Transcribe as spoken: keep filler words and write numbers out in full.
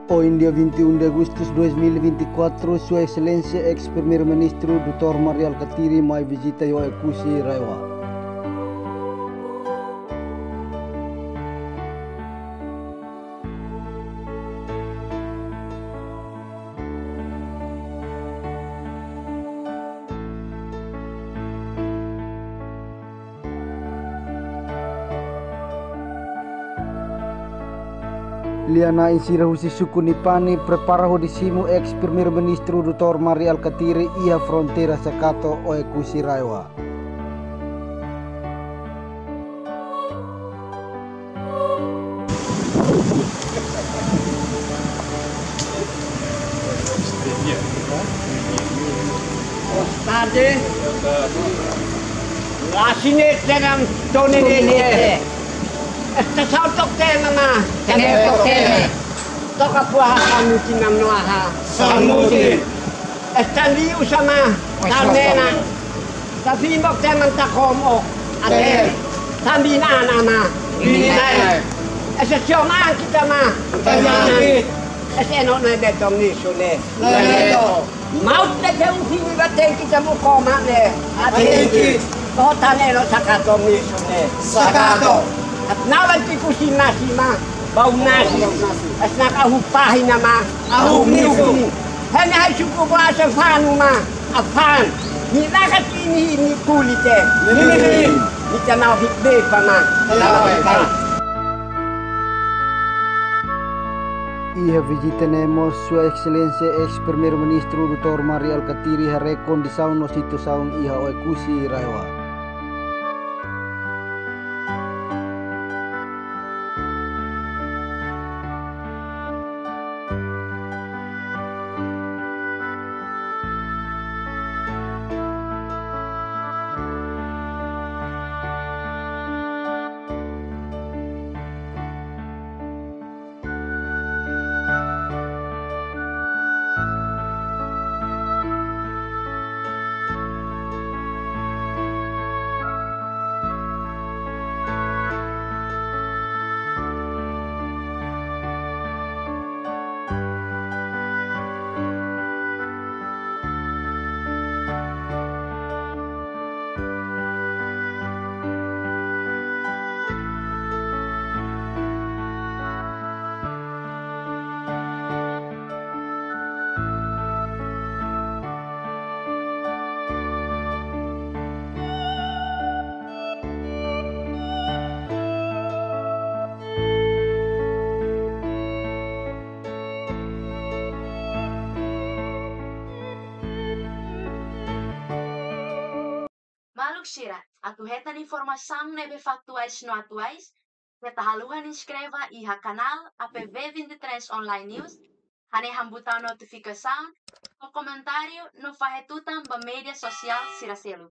Ohin dia vinte e um de agosto de dois mil e vinte e quatro, Sua Exelénsia eis Primeiru-Ministru doutór Mari Alkatiri mai vizita iha Oekusi RAEOA. Lia-na'in sira husi suku Nipani prepara hodi simu eis Primeiru-Ministru doutór Mari Alkatiri iha fronteira Sakato, Oekusi RAEOA. Boa tarde. Lasine tenang tone nete. Estasaun Toktene ma. Tenang Toktene. Toka puaha samuti nam noaha. Samuti. Estandi usama. Tanena. Tapi mbok teman takom ok. Aten. Tambi na nama. Ini nai. Ese sioma kita ma. Tanya. Ese no na betong ni sune. Lain. Maut da jauh sini bateng kita mau koma ne. Aten. Kota ne lo Sakato ni sune. Sakato. At nawan tipu si masima. Bau nasi. Esnak ahu pahi nama. Ahu miu. Hanya hai suku bahasa fanu ma. Afan. Ni lakat ini ni kulite. Ni, ni, ni. Ni tanau hikbe pama. Tanau hikbe. Iha vizita ne'e mós Sua Exelénsia eis Primeiru-Ministru doutór Mari Alkatiri haree kondisaun no situasaun iha Oekusi RAEOA. Maluk sira, atu hetan informasaun ne'ebé faktuais no atuais, keta haluha inskreve iha kanál A P V vinte e três Online News, hanehan butaun notifikasaun, fó komentáriu no fahe tutan ba média sosiál sira seluk.